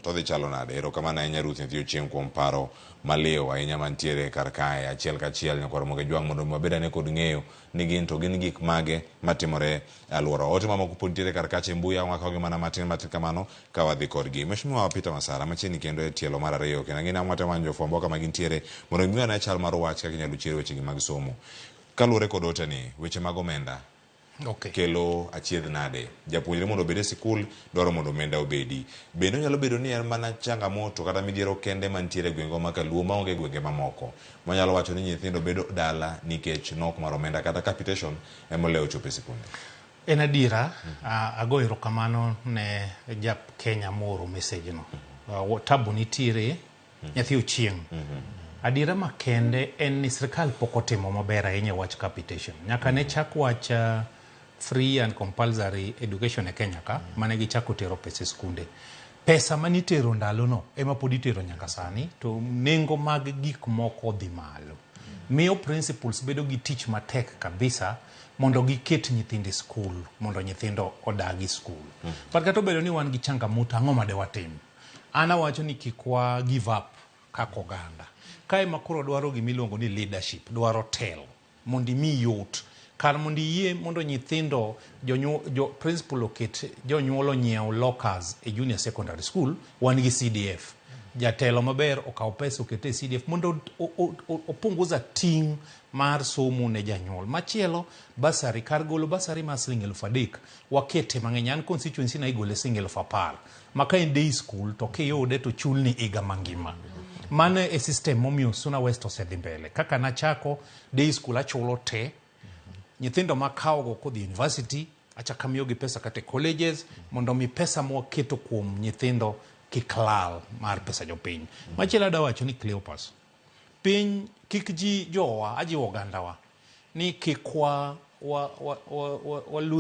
To dhi chalo nade? Erokamano ahinya Ruth Nyathi Ochieng' kuom paro maliw ahinya mantiere kar kae achiel kachiel nyakwar Ramogi Ajwang' mondo mi wabed ane kod ng'eyo ni gin to gin gik mage matimore e alworawa. Ote mamoko pod nitiere kar kacha e mbui ang' wakawogi mana matin matin kamano ka wadhi kodgi. Mheshimiwa Peter Masara machiegni kendo e tielo mar ariyo kendo ang'e ni ang' watemo manyo jofwambo kama gintiere mondo mi wane chal mar wach kaka inyalo chier wechegi mag somo. Kaluwore kod ote ni, weche mag omenda kelo achiedh nade? Japuonjre mondo obed e sikul dwaro mondo omenda obedi. Bende onyalo bedo ni en mana changamoto kata midhiero kende mantiere e gwengwa ma kaluo maonge gwenge mamoko manyalo wacho ni nyithindo bedo dala nikech nok mar omenda kata capitation ema olewo chopo e sikunde? En adiera, ago erokamano ne ja Kenya mooro message no. Tabu nitiere nyathi Ochieng'. Adiera makende en ni sirkal pok otimo maber ahinya e wach capitation. Nyaka ne chak wach free and compulsory education e Kenya ka, mane gichako tero pesa e skunde. Pesa mane itero ndalono ema pod itero nyaka sani, to nengo mag gik moko dhi malo. Miyo principals bedo gi tich matek kabisa mondo giket nyithindo e skul, mondo nyithindo odag e skul. But kata obedo ni wan gi changamoto, ang'o ma dewatim? An awacho ni kik wa give up kaka oganda. Kae ma koro dwaro gima iluongo ni leadership, dwaro telo mondo imi yot. Kar mondo iyie mondo nyithindo, jo principal oket jonyuol onyiew lockers e junior secondary school, wan gi CDF. Jatelo maber okaw pesa oket e CDF mondo opunguza ting' mar somo ne janyuol. Machielo, bursary, kar golo bursary mar siling 3000, wakete mang'eny. An constituency na igole siling 10,000. Ma ka en day school to kiyude to chulni higa mangima. Mano e system momiyo Suna West osedhi mbele. Kaka nachako day school achulo te, nyithindo makawogo kodhi university achako amiyogi pesa kata e colleges mondo mi pesa mwaketo kuom nyithindo kik lal mar pesa jopiny. Machielo adwa wacho ni Cleopas, piny kik ji jowa, ajiwo ogandawa ni kik wa lose.